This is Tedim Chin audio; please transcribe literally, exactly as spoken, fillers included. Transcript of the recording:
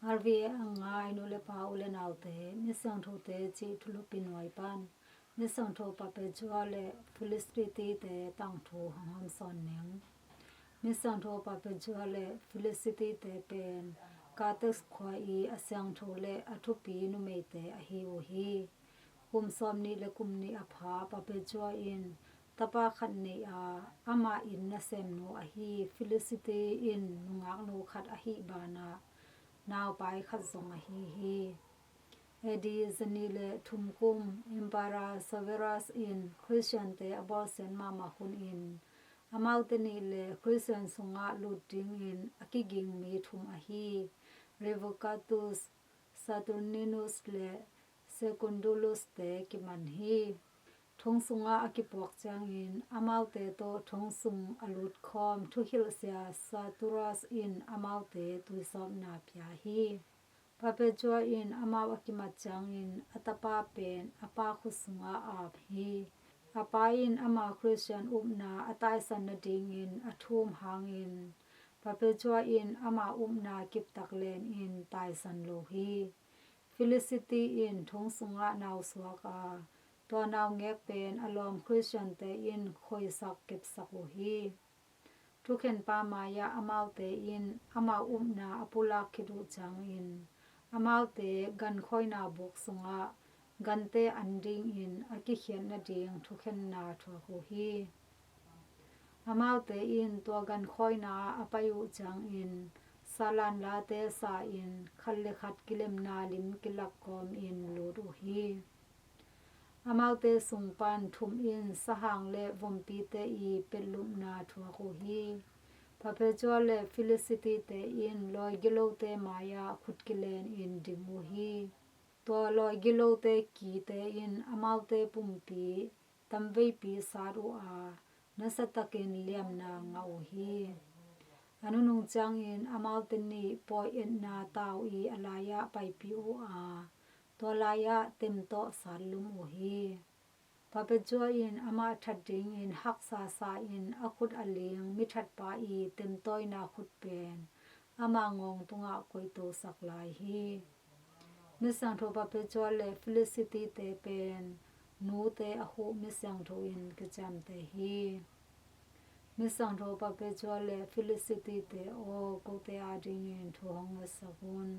R V A a ngai nu le pa, u le naute, Misiangthote cih thulupi nuai pan Misiangtho Perpetua le Felicity-te tangthu hong hawmsawn ning. Misiangtho Perpetua le Felicity-te pen Carthage khua i a siangtho le a thupi numeite ahi uh hi. Kum sawmnih le kum nih a pha Perpetua in tapa khat nei a, amah inn nasemnu ahi Felicity in nungaknu khat ahih banah naupai khat zong ahi hi. A D zanih le thum kum Emperor Severus in Khristiante a bawlsiat mahmah hunin amaute nih le Khristian sungah lut dingin a kiging mi thum ahi Revocatus, Saturninus le Secundulus-te kiman hi. Thong sungah a kipuak ciangin amaute tawh thong sung a lutkhawm thuhilhsia Saturus in amaute tuisawpna pia hi. Perpetua in amau a kimat ciangin a tapa pen a pa khut sungah a ap hi. A pa in ama Khristian upna a taisan nadingin a thum hangin Perpetua in ama upna kiptak lenin taisan lo hi. Felicity in thong sungah nausuak a, tua naungek pen a lawm Khristiante in khoisak kepsak uh hi. Thukhenpa mai-ah amaute in amau upna a pulak khit uh ciangin amaute gankhawina buk sungah gante an dingin a kikhiat nading thukhenna thuak uh hi. Amaute in tua gankhawina a pai uh ciangin salan late sa-in khat le khat kilemna lim kilak kawmin lut uh hi. Amaute sung pan thum in sahang le vompite i petlupna thuak uh hi. Perpetua le Felicity-te in lawi gilote mai-ah khut kilenin ding uh hi. Tua lawi gilote kite in amaute pumpi tamveipi sat uh a, nasatakin liamna ngah uh hi. A nunung ciangin amaute nih pawi etna tau i a lai-ah paipih uh a, tua lai-ah tem tawh sat lum uh hi. Perpetua in amah that dingin haksa sa-in a khut a ling mithatpa i temtawina khut pen ama ngawng tungah koihtosak lai hi. Misiangtho Perpetua le Felicity-te pen nute a huh misiangtho in kiciamteh hi. Misiangtho Perpetua le Felicity-te aw, kote adingin thu hong ngetsak un.